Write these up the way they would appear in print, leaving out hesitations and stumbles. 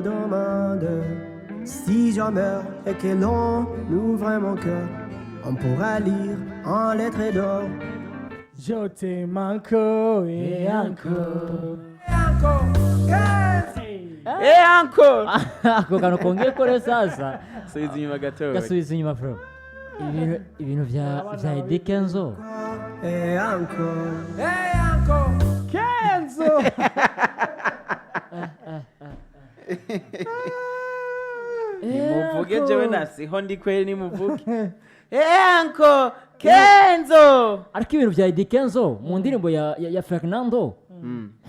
Demande si j'en meurs et que l'on ouvre mon cœur, on pourra lire en lettres d'or. Je t'aime encore et encore. Eh, encore. Ako kantu kongeye ko rero sasa. Subiza inyuma gatoya. Gasubiza inyuma, bro. Ibintu vya Eddy Kenzo. Et encore. Et encore. Kenzo. Nimuvuge, jewe nasiho ndi kweri, nimuvuge. Eh, encore Kenzo. Ariko ibintu vya Eddy Kenzo mu ndirimbo ya Fernando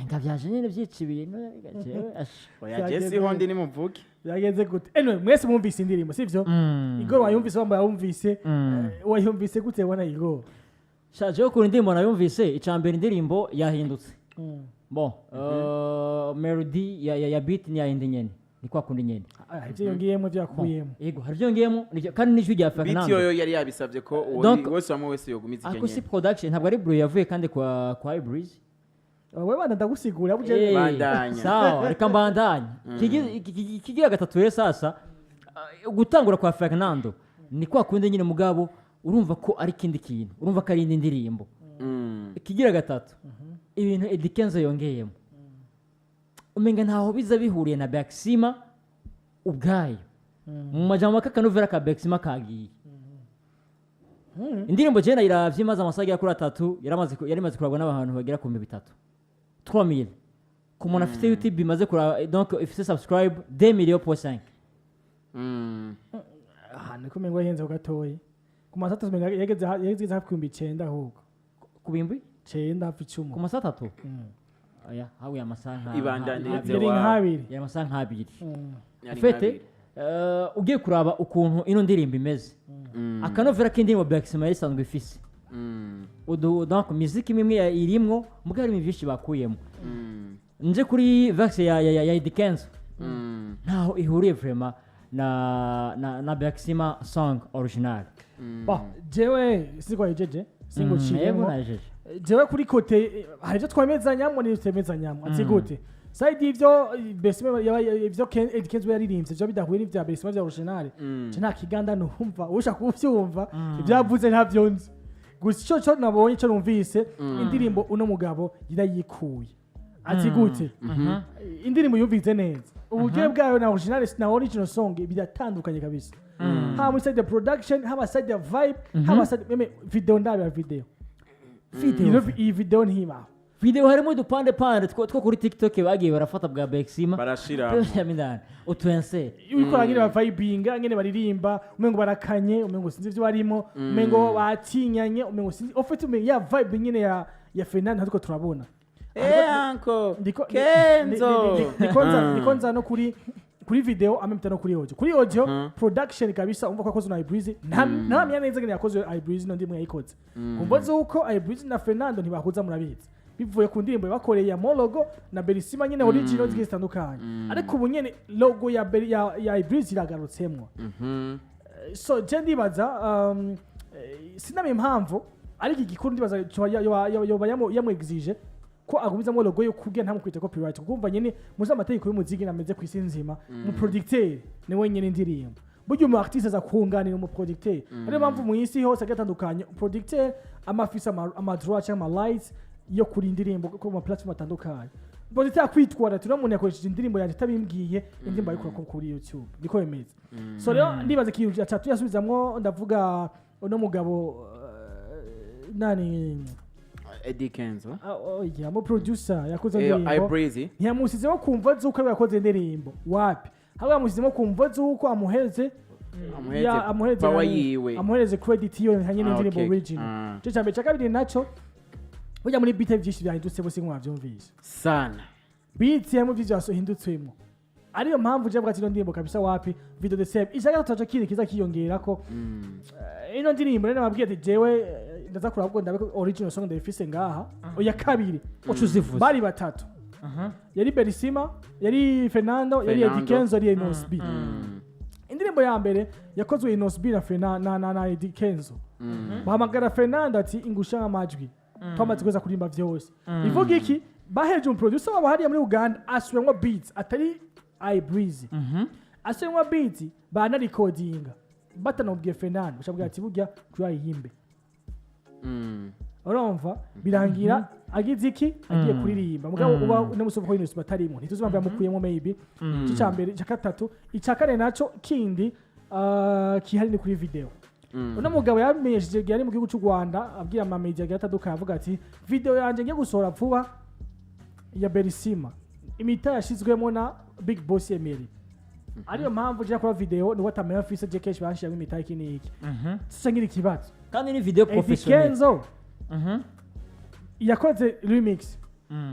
nga vyaje nyene vyica ibintu, jewe ash. Oya, je siho ndi, nimuvuge. Byagenze gute? Anyway, mwese mwumvise indirimbo, sivyo? Mm. Igor, wayumvise? Wambaye, wumvise? Mm. Wayumvise gute, wana Igor? Sha, jewe ukuntu indirimbo nayumvise, ica mbere indirimbo yahindutse. Bon, melody ya beat ni yayindi nyene, ni kwa kundi nyene. Ah, ivyo yongeyemo, ivyo yakuyemo. Yego, hari ibyo yongeyemo, kandi n'ijwi rya Beat Fernando. yoyo yari yabisabye ko uwo wese wamwe wese yogumiza icyo Ako si nyene. production, ntabwo ari Blue yavuye kandi kwa Ibreeze. Wowe bana, ndagusigura buje. Eh, Bandanya. Sawa, reka mbandanye. Ikigira gatatu rero sasa, gutangura kwa Fernando ni kwa kundi nyine, mugabo urumva ko ari ikindi kintu, urumva ko ari indi ndirimbo. Ikigira gatatu, ibintu Eddy Kenzo yongeyemo umenga ntaho biza bihuriye na Baxima ubwayo. Mu majambo make, akanovera ka Baxima kagiye. Indirimbo jewe nayiravye maze amasaha agera kuri 3, yari imaze kurabwa n'abantu bagera ku 3000, 3000 ku muntu afite YouTube imaze kuraba, donc ifite subscribe 2 millions point 5. Aha niko umengo yahenze gatoyi. Ku masaha 3 umenga yageze hafi ku 9000 ahubwo. Ku bihumbi 9, hafi 10. Ku masaha 3? Oya, habuye amasaha nka Ibandanyirize. Yari Wawe. nk'abiri. Yari amasaha nk'abiri. Yari Ufite nk'abiri. ugiye kuraba ukuntu ino ndirimbo imeze, akanovera k'indirimbo Black yari isanzwe ifise, donc musique imwe imwe irimwo, mugabo harimo byinshi bakuyemo. Nje kuri verse ya Eddy Kenzo, ntaho ihuriye vraiment na Blacksima song original. Bon, jewe siko yejeje, singuciyemo. Yego, najeje. Jewe kuri côté hari ibyo twemezanyamo n'ibyo tutemezanyamo. Ati gute? Side ivyo Besime ivyo Eddy Kenzo yaririmbye ivyo bidahuye n'ivya Besime vya original, je nta kiganda numva ushaka kuvyumva, ibyo yavuze ntavyo nzi. Gusa ico co nabonye, ico numvise, indirimbo uno mugabo yarayikuye. Ati gute? Indirimbo yumvise neza uburyo bwayo na original na original song biratandukanye kabisa, haba muri side ya production, haba side ya vibe, haba side même video. Ndabira video. Video. Iyi video ntibaho. Video harimo udupande pande two kuri TikTok bagiye barafata bwa Bexima. Barashira. Indani utwense. Uriko nyene bavibinga, nyene baririmba, umengo barakanye, umengo sinzi ivyo barimo, umengo batinyanye, umengo sinzi ufite, umengo ya vibe nyene ya Fernando ariko turabona. Eh, uncle Kenzo. Ndiko nza no kuri video amemta no kuri audio. Kuri audio production kabisa umva ko yakozwe na Ibreezy. Ntamenya neza ngene yakozwe Ibreezy, no ndimwe yayikoze kumva zuko Ibreezy na Fernando ntibahuza, murabizi, bivuye ku ndirimbo bakoreye ya Mologo na Berisima nyene original zigiye zitandukanye, ariko ubu nyene logo ya Ibreezy iragarutsemwo. So je ndibaza sinamenye impamvu, ariko igikuru ndibaza yoba yamwexige ko agumizamo logo yo kugira ntamukwite copyright, kuko umva nyene muzi amategeko y'umuziki nameze ku isi nzima, mu producteur ni wenyene indirimbo. Burya umu artiste aza kunganira umu producteur, ariyo mpamvu mu isi hose agiye atandukanye producteur ama afise ama droit cyangwa ama rights yo kuri indirimbo ku ma platform atandukanye. Producteur akwitwara turi umuntu yakoresheje indirimbo yanjye atabimbwiye, indirimbo ayikura kuri YouTube, niko bimeze. So rero ndibaza ikintu atatu yasubizamwo, ndavuga uno mugabo nani? Eddie Kenzo. Ah, oh, yeah, mu producer yakoze Eh, indirimbo. Ibreezy. Ntiyamusizemo kumva zuko ariwe yakoze indirimbo, wapi, ahubwo yamusizemo kumva zuko amuhereze Amuhereze ya amuhereze power yiwe. Amuhereze credit iyo nka nyine Ah, indirimbo original. Ico cyambere. Cya kabiri naco, burya muri beat byinshi byahindutse, bose mwavyumvise. Sana. Beat harimo byinshi byahindutsemwo, ariyo mpamvu je mvuga ati ino ndirimbo kabisa wapi, video the same. Icya gatatu naco kindi kiza kiyongerako, ino ndirimbo rero nababwiye ati jewe ndaza kuraba ubwo ndabe ko original song ndayifise ngaha oya kabiri. Uca uzivuze. Bari batatu: yari Berisima, yari Fernando, yari Eddy Fernando. Kenzo, yari Enos B. Indirimbo ya mbere yakozwe Enos B na Fernando na Eddy Kenzo. Bahamagara Fernando ati ingusha amajwi twamaze kuza kuririmba vyose. Ivuga iki? Baheje umuproducer wabo hariya muri Uganda, asubiramwo beats atari Ibreezy. Asubiyemo beat, banarikodinga batanabwiye Fernando, bacabwira ati burya kurayihimbe. Urumva birangira agize iki, agiye kuririmba, mugabo uba uno ko Innocent batarimo, ntituzi impamvu yamukuyemo. Maybe icyo cya mbere. Icya gatatu, icya kane naco kindi kihari ni kuri video. Uno mugabo yamenyesheje igihe ari mu gihugu cy'u Rwanda, abwira ama media agiye atandukanye, avuga ati video yanjye ngiye gusohora vuba ya Berisima, imita yashizwemo na Big Boss Emery, ariyo mpamvu ngiye kora video ni watamenya mfise je kenshi banshiramo imita iki n'iki. Sasa ngira ikibazo. Kandi ni video Eddy professionnel. Kenzo yakoze remix,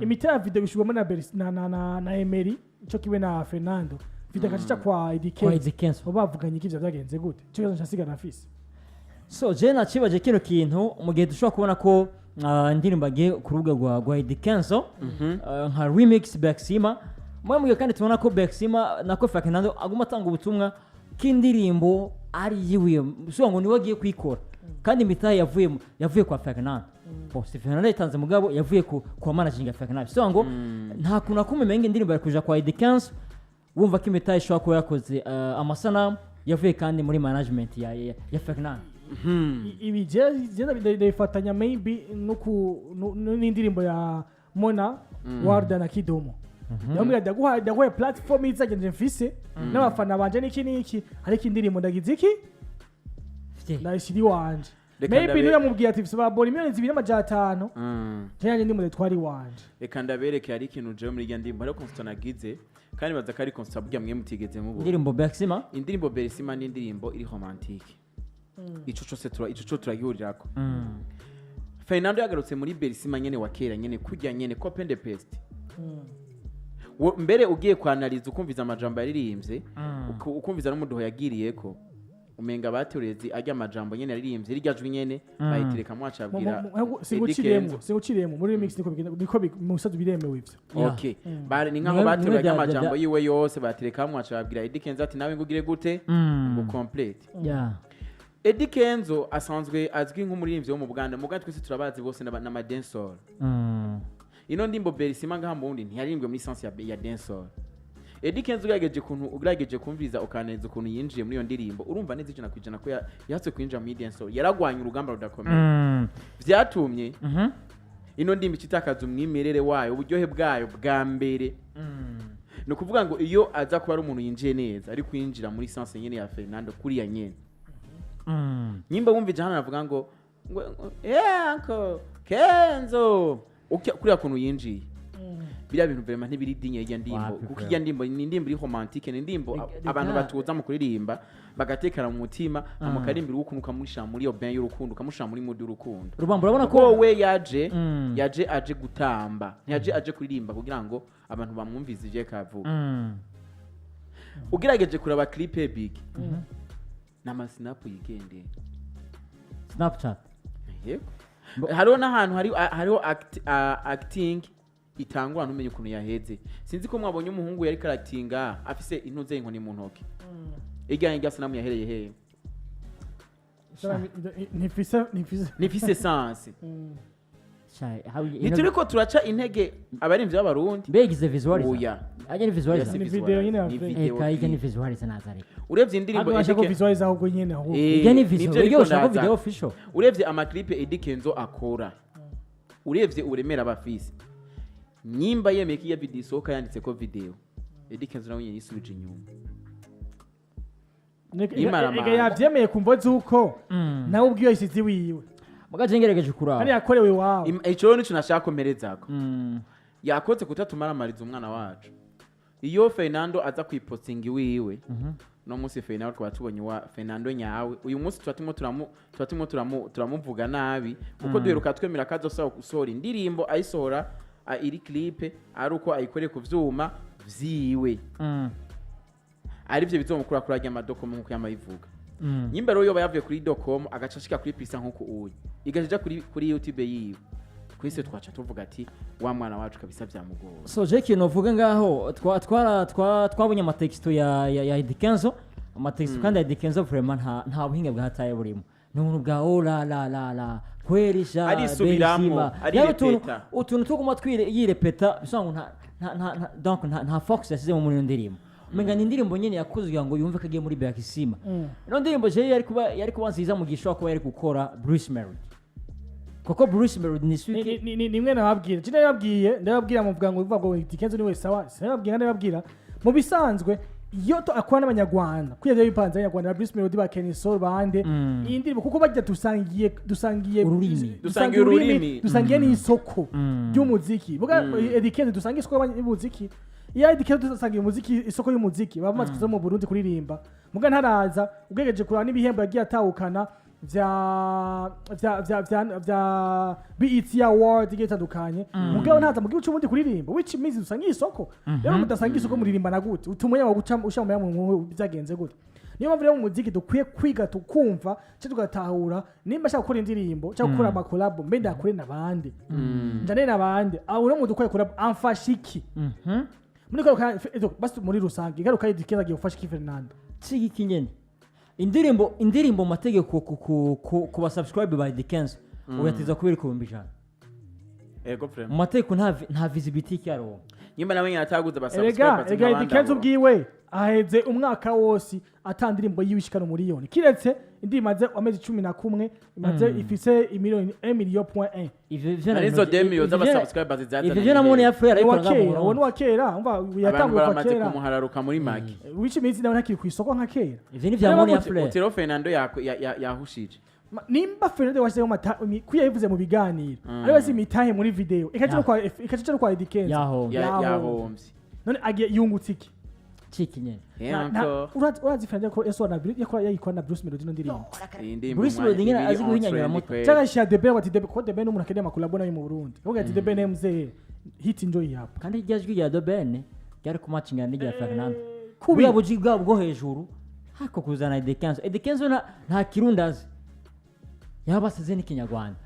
imita ya video ishirwamo na na Emery ico kiwe na Fernando, video agacica kwa Eddy Kwa Kenzo. Eddy Kenzo. Bo bavuganye iki? Ivyo byagenze gute? Ico kibazo ncasigara nafise. So je nacibaje kino kintu mu gihe dushobora kubona ko indirimbo agiye ku rubuga rwa Eddy Kenzo nka remix Bexima muri mu gihe kandi tubona ko Bexima nako Fernando aguma atanga ubutumwa k'indirimbo ari yiwe, usobanura ngo niwe agiye kuyikora, kandi imitahe yavuye kwa Fernando. Bon, si Fernando yatanze, mugabo yavuye ku kwa managing ya Fernando. Bisobanura ngo nta kuntu akumwe menga indirimbo yari kuja kwa Eddy Kenzo, wumva ko imitahe ishobora kuba yakoze amasanamu yavuye kandi muri management ya Fernando. Ibi je ndabifatanya maybe no ku n'indirimbo ya Mona Warda na Kidomo. Yamubwira ndaguhaye platform izagenda mfise n'abafana banje n'iki n'iki, ariko indirimbo ndagize iki, ndayishyira iwanje. Reka Maybe niyo yamubwiye ati mfise ababona 2,500,000, yanjye ndi mudetwara iwanje. Reka ndabereke, hari ikintu jewe muri irya ndirimbo hariho constat nagize, kandi baza ko ari constat burya mwe mutigeze mubona. Indirimbo Bexima. Indirimbo Berisima ni indirimbo iri romantique, ico cose ico co turagihurirako. Fernando yagarutse muri Berisima nyene wa kera nyene, kurya nyene copy and paste. Mbere ugiye kwanaliza, ukumviza amajambo yaririmbye, ukumviza n'umuduho yagiriyeko, umenga baterezi arya amajambo nyene yaririmbye, rirya jwi nyene bayiterekamwo, acabwira Eddy Singuciriyemo. Kenzo. Singuciriyemo, muri remix niko bigenda, niko mu bisazo biremewe ivyo. Okay, bari ni nkaho bateruye Niwe arya amajambo yiwe yose baterekamwo, acabwira Eddy Kenzo ati nawe ngugire gute, ngo complete. Eddy Kenzo asanzwe azwi nk'umuririmbyi wo mu Buganda. Mu Buganda twese turabazi bose n'ama dancehall. Ino ndimbo Berisima ngaha mu Burundi ntiyaririmbwe muri sense ya dancehall. Eddy Kenzo ugerageje kuntu ugerageje kumviriza ukaneza ukuntu yinjiye muri iyo ndirimbo, urumva neza 100% ko yahatse kwinjira muri dancehall, yaragwanye urugamba rudakomeye. Vyatumye ino ndimbo itakaza umwimerere wayo, uburyohe bwayo bwa mbere. Ni ukuvuga ngo iyo aza kuba ari umuntu yinjiye neza, ari kwinjira muri sense nyene ya Fernando kuriya nyene. Nyimba wumvije hano navuga ngo yeah uncle Kenzo. Kuriya kuntu yinjiye, biriya bintu vraiment ntibiri digne y'irya ndimbo. Wapi Kuko kweli. irya ndimbo ni indirimbo iri romantique, ni indirimbo abantu batuza mu kuririmba bagatekana mu mutima, hama ukarimbira ukuntu ukamushira muri iyo bain y'urukundo, ukamushira muri mood y'urukundo. Rubamba, urabona Kuko ko we yaje yaje aje gutamba, ntiyaje aje kuririmba kugira ngo abantu bamwumvize ivyo kavuga. Ugerageje kuraba clip big n'amasinapu yigendera. Snapchat. Yego, hariho n'ahantu hariho acting itangwa ntumenye ukuntu yaheze. Sinzi ko mwabonye umuhungu yari karatinga afise intuze, inkoni mu ntoki, irya irya sanamu yahereye hehe? Ntifise Ntifise sense. Ntituriko Ntituriko turaca intege abarimvyi b'Abarundi. Mbega igize visualizer? Oya. Ajya ni visualizer. Oya, si Ni video nyine ya ni free. video Eh, kayijya ni clip. visualizer nazareka. Urebye indirimbo Ahubwo bashaka Eddy visualize ahubwo nyine ahubwo. Ijya ni nivyo visual, ariko ijya ushaka ndaza. video official. Urebye amaklipe Eddy Kenzo akora, urebye uburemere aba afise, nyimba yemeye ko iyo video isohoka yanditse ko video, Eddy Kenzo nawe nyine yisubije inyuma. Imaramara. Ega yavyemeye kumvo z'uko nawe ubwiyo yisize iwiwe. Mugaje ngerageje kuraba. Kandi yakorewe iwabo. Ico nico nashaka komerezako. Yakoze kutatumaramariza umwana wacu. Iyo Fernando aza kwipostinga iwiwe no munsi, Fernando twaba tubonye wa Fernando nyawe. Uyu munsi tuba turimo turamuvuga nabi, kuko duheruka twemera ko azosaba gusohora indirimbo, ayisohora iri clip ari uko ayikoreye ku vyuma vyiwe, arivyo bizomukura kuri arya madokomo nkuko yamayivuga. Nyimba rero yoba yavuye kuri docomo agaca ashika kuri pisa nkuko uyu igaca ija kuri YouTube yiwe, twese twaca tuvuga ati wa mwana wacu kabisa vyamugora. So je ikintu uvuga ngaho twabonye amatexto ya Eddy Kenzo, amatexto kandi ya Eddy Kenzo vraiment nta buhinga bwahataye burimo, ni ubuntu bwa oh la la la la kweri sha. Arisubiramwo, Benzema. arirepeta. Yaba utuntu two guma yirepeta, bisobanura ngo nta donc nta force yashyizemo muri iyo ndirimbo. Umenga ni indirimbo nyene yakozwe kugira ngo yumve ko agiye muri Bakisima. Ino ndirimbo je yari kuba nziza mu gihe ishobora kuba yari gukora Bruce Melody, kuko Bruce Melody ni swiki. Nimwe nababwira, je ndababwiye, ndababwira muvuga ngo uvuga ngo Eddy Kenzo niwe sawa. Sinababwira, ndababwira mu bisanzwe iyo to akora n'abanyarwanda kwiye bipanze abanyarwanda ba Bruce Melody, ba Kenny Sol, bande, iyi ndirimbo kuko bajya dusangiye Ururimi. Dusangiye ururimi. Dusangiye n'isoko ry'umuziki. Buga Eddy Kenzo dusangiye isoko y'umuziki. Iyo Eddy Kenzo dusangiye umuziki, isoko y'umuziki, baba bamaze kuza mu Burundi kuririmba, muga ntaraza ugegeje kuraba n'ibihembo yagiye atahukana vya BET Award igiye itandukanye, mugabo ntaza mu gihugu c'ubundi kuririmba, which means dusangiye isoko. Rero mudasangiye isoko muririmbana gute? Utuma yawe guca usha mu mu byagenze gute? Niyo mpamvu rero mu muziki dukwiye kwiga, tukumva cyo tugatahura. Nimba ashaka gukora indirimbo cyangwa gukora ama collabo, mbe ndakore n'abandi, njane n'abandi, aho uno muntu ukora collabo amfasha iki muri kano kanya? Basi muri rusange ingaruka y'Eddy Kenzo agiye gufasha iki Fernando? Iki nyene indirimbo mu mategeko ku ba subscribe ba Eddy Kenzo uyatiza kubera 100,000. Ego frère. Mu mategeko nta visibility cyaronka. Nyimba nawe nyine ataguze ba Erega subscribers. erega Eddy Kenzo ubwiwe aheze umwaka wose ata ndirimbo yiwe ishikana umuriyoni, kiretse indi imaze amezi 11 imaze ifise imiliyoni 1.1 million. Ivyo vyo Arizo demiyo z'aba subscribers zazana. Ivyo vyo namubone ya frère Uwa ariko ngaha mu kera, uwo ni Burundi. uwa kera, umva Abantu yatanguye kuva baramaze kera. kumuhararuka muri make. Wica iminsi nawe ntakiri ku isoko nka kera. Ivyo ni vya Mone ya frère. Utero Fernando yahushije. Nimba Fernando washyizeho mata kuya yabivuze mu biganiro, ari wese imitahe muri video ikaca no kwa Eddy Kenzo. Yahombye. Yahombye. Yahombye. None agiye yungutse iki? Ciki nyene. Eh, Na- encore. Urazi Fernando ko eso na yakora yayikora na Bruce Melody no ndirimbo. Iyi ndirimbo Bruce umwanya Melody nyene ibiri azi on guhinyanyura trend moto. kweli. Cyangwa ashyira The Ben, bati The Ben, kuko The Ben n'umuntu akeneye ama collabo nayo mu Burundi, uvuga ati The Ben MZ hit enjoy hapa. Kandi irya jwi rya The Ben ryari kumacingana n'irya Fernando. Kubi. Buriya buji bwabo bwo hejuru ariko kuzana Eddy Kenzo, Eddy Kenzo nta kirundi azi, yaba asize n'ikinyarwanda,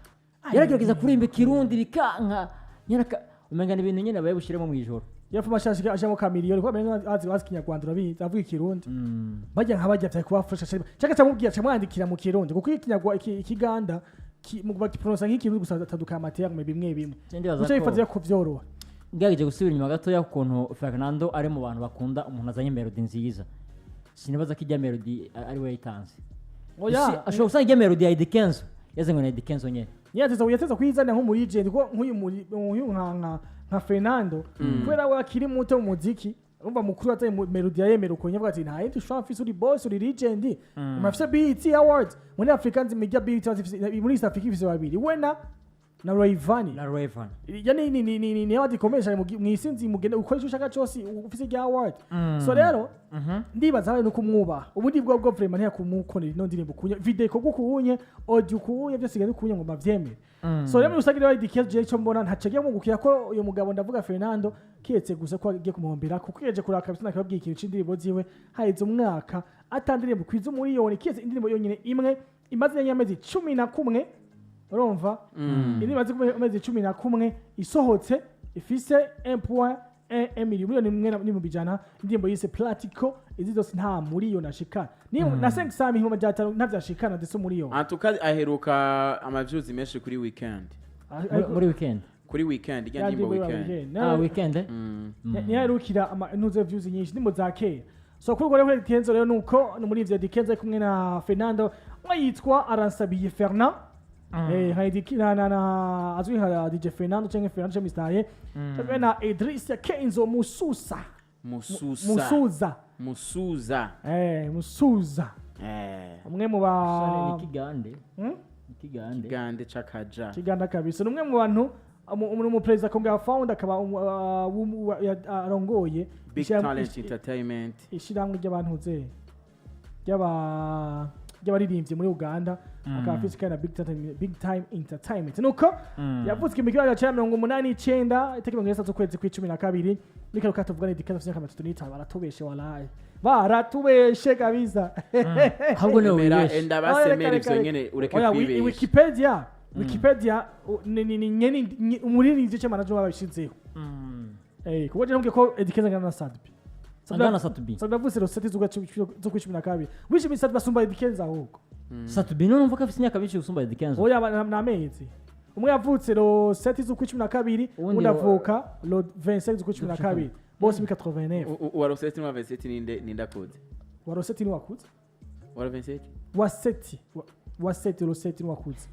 yaragerageza kuririmba ikirundi bikanka nyaraka, umenga ni ibintu nyene abaye bushiremo mu ijoro. Yapfa amashashika ashamo kamiliyoni kuko amenye azi kinyarwanda, urabizi avuga ikirundi, bajya nka bajya vyari kuba fresh cyangwa cyamubwira cyamwandikira mu kirundi, kuko ikinyarwanda ikiganda mu bakipronounce nk'ikirundi gusa atandukanye ama terme bimwe bimwe. Je ndibaza uca ko yifatira ko vyoroha. Ngerageje gusubira inyuma gatoya ukuntu Fernando ari mu bantu bakunda umuntu azanye melody nziza, sinibaza ko ijya melody ari we yayitanze. Oya. Ashobora gusanga ijya melody ya Eddy Kenzo yazanywe na Eddy Kenzo nyene. Yateza kuyizana nko muri legend, kuko nk'uyu muri nk'uyu nka Fernando, kubera we akiri muto mu muziki, urumva mukuru atari melody yayemera ukuntu yavuga ati nta yindi ushobora mfise, uri boss, uri legend, mafise BET Awards muri Africa, nzi mijya BET Awards muri East Africa ifise babiri, we na Rayvanny. Na Rayvanny. Ya ni award ikomeye cyane mw'isi nzi, mugende ukora icyo ushaka cyose ufise irya award. So rero ndibaza habaye nuko umwubaha ubundi bwo vraiment ntiyakumukonera ino ndirimbo kunye video ikorwa ukuwunye, audio ukuwunye, byose bigenda ukuwunye ngo bavyemere. So rero muri rusange rero Eddy Kenzo, jewe icyo mbona ntaco agiye mungukira ko uyu mugabo, ndavuga Fernando, kiretse gusa ko agiye kumuhombera, kuko yeje kuraka kabisa nakababwiye ikintu c'indirimbo ziwe, haheze umwaka ata ndirimbo kwiza umuriyoni, kiretse indirimbo yonyine imwe imaze y'amezi 11. Urumva indi imaze amezi 11 isohotse ifise 1.1 miliyoni 1.1 million, indirimbo yise Platico. Izi zose nta muriyoni ashikana ni na 500 500 ntavyashikana ndetse umuriyoni. Antuka aheruka ama views menshi kuri weekend. Muri weekend. Kuri weekend ijya ndirimbo weekend. Ah, weekend, eh? Ntiyaherukira ntuze views nyinshi ndimo za kera. So kuri urwo rero Eddy Kenzo rero nuko ni muri ivyo Eddy Kenzo ari kumwe na Fernando, umwe yitwa Aransabiye Fernand, nka Eddy na azwi nka DJ Fernando cyangwa Fernando cyangwa Mr. Aye, kumwe na Idrissa Kenzo Mususa. Mususa. Musuza. Musuza. Musuza. Umwe mu ba Ni Kigande. Hmm? Ni Kigande. Gande cakaja. Kiganda kabisa. Ni umwe mu bantu umuperezida akongera founder akaba arongoye Big Talent Entertainment. Ishyirahamwe ry'abantu ze ry'abaririmbyi muri Uganda, akaba afite kandi na Big Time Entertainment. Nuko yavutse 1989, itariki 30 z'ukwezi kw'icumi na kabiri. Muri kano katuvuga ni dikaza afite imyaka 35. Baratubeshe, walayi baratubeshe kabisa. Ahubwo niwe Emera wibeshe. enda Oya, basemera reka, ivyo reka, nyene ureke Oya, kwibesha. Wikipedia ni nyene umuririmbyi cyangwa manager babishizeho. Kuko je ntumbwiye ko Eddy Kenzo angana na Sadbi. Angana na Sat-B. Sadbi avutse rosette z'ukwa 12, wishimiye Sadbi asumba Eddy Kenzo ahubwo. Sat-B none numva ko afite imyaka myinshi gusumba Eddy Kenzo. Oya, ni amezi. Umwe yavutse le 7 z'ukwa 12, Uwundi undi avuka le 25 z'ukwa 12. Bose muri 89. Uwa Rosette n'uwa 27 ninde akuze? Wa Rosette ni wakuze. Uwa 27. Wa seti wa seti, Rosette ni wakuze.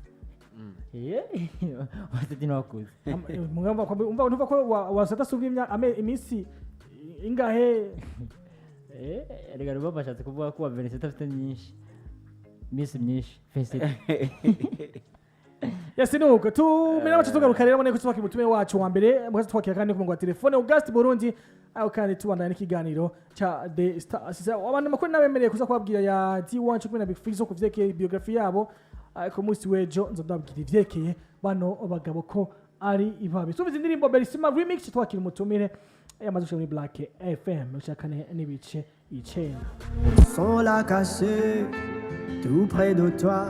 Waseti ntiwakuze. Umva, numva ko wa Rosette asumba iminsi ingahe? Reka ruba bashatse kuvuga ko wa 27 afite myinshi, iminsi myinshi 27. Yes, nuko tumenya bacu, tugaruka rero mune twakira umutume wacu wa mbere, mukaza twakira kandi ku murongo wa telefone August Burundi, aho kandi tubandanya n'ikiganiro cha The Star. Sisa abantu makuru nabemereye kuza kubabwira ya D1 cyo na Big Fizzo ku vyerekeye biography yabo, ariko munsi w'ejo nzobabwira ivyerekeye bano bagabo ko ari ibabi. Subiza indirimbo Berisima remix, twakira umutumire yamaze gushika muri Black FM 4.9. Sont là cachés, tout près de toi.